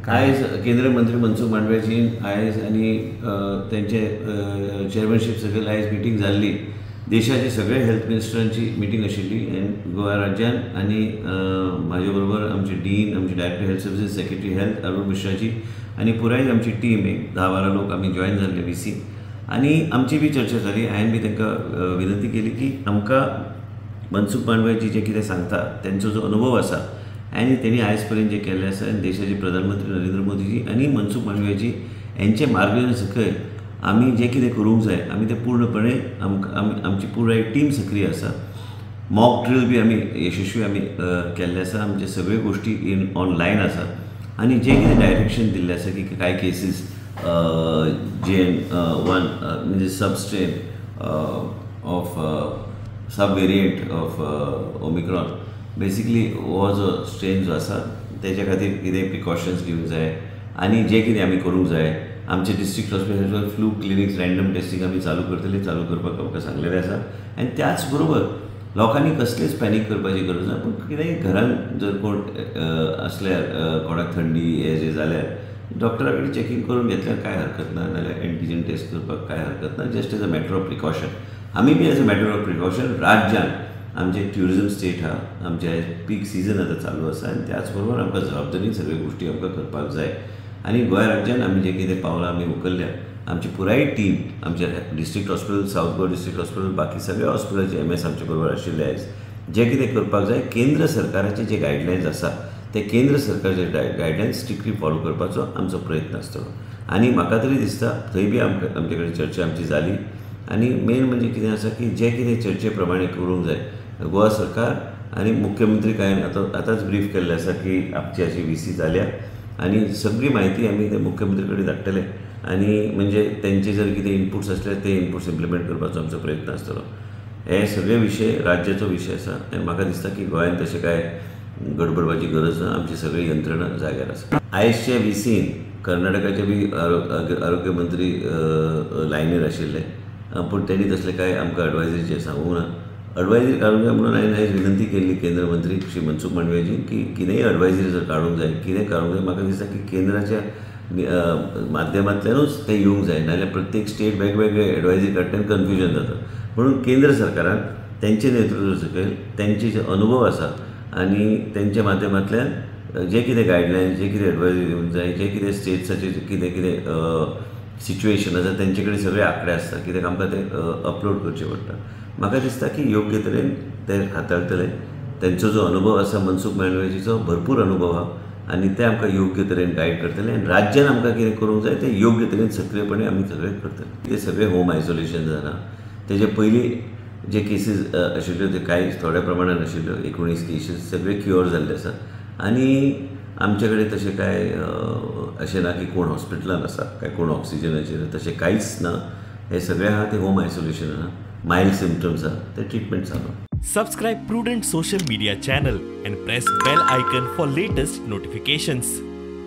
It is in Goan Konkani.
आयज केंद्रीय मंत्री मनसुख मांडवियाची आयज आनी तेंचे चेअरमॅनशीप सकयल आयज मिटींग जाल्ली. देशाचे सगळे हेल्थ मिनिस्टरांची मिटींग आशिल्ली आनी गोवा राज्यान आनी म्हाजे बरोबर आमचे डीन, आमचे director health services, secretary health Arun Mishraji आनी पुराय आमची टीम एक 10-12 लोक आमी जॉयन जाल्ले व्ही सी आनी आमची बी चर्चा जाली. हांवें बी तांकां विनंती केली की आमकां मनसुख मांडवियाजी जें कितें सांगता, तेंचो जो अनुभव आसा आनी तेणी आयज पर्यंत जें केल्लें आसा आनी देशाचे प्रधानमंत्री नरेंद्र मोदीजी आनी मनसुख मांडवियाजी हेंचे मार्गदर्शन सकयल आमी जें कितें करूंक जाय आमी तें पूर्णपणे आमकां आमी आमची पुराय टीम सक्रीय आसा. मॉक ड्रील बी आमी यशस्वी आमी केल्ले आसा. आमचे सगळ्यो गोश्टी इन ऑनलायन आसा आनी जें कितें डायरेक्शन दिल्लें आसा की कांय केसीस JN.1 म्हणजे sub strain of sub variant of Omicron, basically हो जो स्ट्रेन जो आसा तेच्या खातीर कितें प्रिकॉशन्स घेवंक जाय आनी जें कितें आमी करूंक जाय, आमचे district hospital flu clinics, random testing आमी चालू करतले, चालू करपाक आमकां सांगलेलें आसा. आनी त्याच बरोबर लोकांनी कसलीच पॅनीक करपाची गरज ना, पूण कितेंय घरान जर कोण आसल्यार, कोणाक थंडी हें जें जाल्यार डॉक्टरा कडेन चॅकींग करून घेतल्यार कांय हरकत ना, नाल्यार एंटीजन टेस्ट करपाक कांय हरकत ना, just as a matter of precaution. आमी बी as a matter of precaution राज्यान आमचें ट्युरिजम स्टेट आहा, आमचें पीक सिजन आतां चालू आसा आनी त्याच बरोबर आमकां जबाबदारीन सगळ्यो गोश्टी आमकां करपाक जाय. आनी गोंय राज्यान आमी जें कितें पावलां आमी उखल्ल्या, आमची पुराय टीम, आमचे district hospital, south Goa district hospital, बाकी सगळ्या हॉस्पिटलाचे एम एस आमचे बरोबर आशिल्ले. आयज जें कितें करपाक जाय, केंद्र सरकाराचे जे गायडलायन्स आसा ते केंद्र सरकारचे गायडलायन्स स्ट्रिक्टली फॉलो करपाचो आमचो प्रयत्न आसतलो. आनी म्हाका तरी दिसता थंय बी आमकां आमचे कडेन चर्चा आमची जाली आनी मेन म्हणजे कितें आसा की जें कितें चर्चे प्रमाणे करूंक जाय, गोवा सरकार आनी मुख्यमंत्री कांय आतां आतांच ब्रीफ केल्लें आसा की आमची अशी व्ही सी जाल्या आनी सगळी म्हायती आमी ते मुख्यमंत्री कडेन धाडटले आनी म्हणजे तेंचे जर कितें इनपुट्स आसले ते इनपुट्स इम्प्लिमेंट करपाचो आमचो प्रयत्न आसतलो. हे सगळे विशय राज्याचो विशय आसा आनी म्हाका दिसता की गोंयांत तशें कांय गडबडपाची गरज ना. आमची सगळी यंत्रणा जाग्यार आसा. आयजचे व्ही सीन कर्नाटकाचे बी आरोग्य मंत्री लायनीर आशिल्ले, पूण तेणी तसलें कांय आमकां एडवायजरीचेर सांगूंक ना. एडवायजरी काडूंक जाय म्हणून हांवें आयज विनंती केल्ली केंद्र मंत्री श्री मनसुख मांडवियाजी की कितेंय एडवायजरी जर काडूंक जाय, कितें काडूंक जाय, म्हाका दिसता की केंद्राच्या माध्यमांतल्यानूच तें येवंक जाय, नाजाल्यार प्रत्येक स्टेट वेगवेगळे एडवायजरी काडटा आनी कन्फ्युजन जाता. म्हणून केंद्र सरकारान तेंचे नेतृत्व सकयल तेंचे जे अनुभव आसा आनी तेंच्या माध्यमांतल्यान जे कितें गायडलायन्स, जे कितें एडवायजरी दिवंक जाय, जे कितें स्टेट्साचे कितें कितें सिच्युएशन आसा, तेंचे कडेन सगळे आंकडे आसता कित्याक आमकां ते अपलोड करचे पडटा. म्हाका दिसता की योग्य तरेन ते हाताळटले. तेंचो जो अनुभव आसा, मनसुख मांडवियाजीचो भरपूर अनुभव आहा आनी ते आमकां योग्य तरेन गायड करतले आनी राज्यान आमकां कितें करूंक जाय तें योग्य तरेन सक्रीयपणे आमी सगळें करतले. ते सगळे होम आयसोलेशन जालां. तेजे पयलीं जे केसीस आशिल्ल्यो ते कांय थोड्या प्रमाणान आशिल्ल्यो, 19 केसीस, सगळे क्युअर जाल्ले आसा आनी आमचे कडेन तशें कांय अशें ना की कोण हॉस्पिटलान आसा काय कोण ऑक्सिजनाचेर, तशें कांयच ना. हे सगळे आहा ते होम आयसोलेशन आहा, मायल्ड सिमटम्स आहा, ते ट्रिटमेंट चालू. Subscribe Prudent Social Media channel and press bell icon for latest notifications.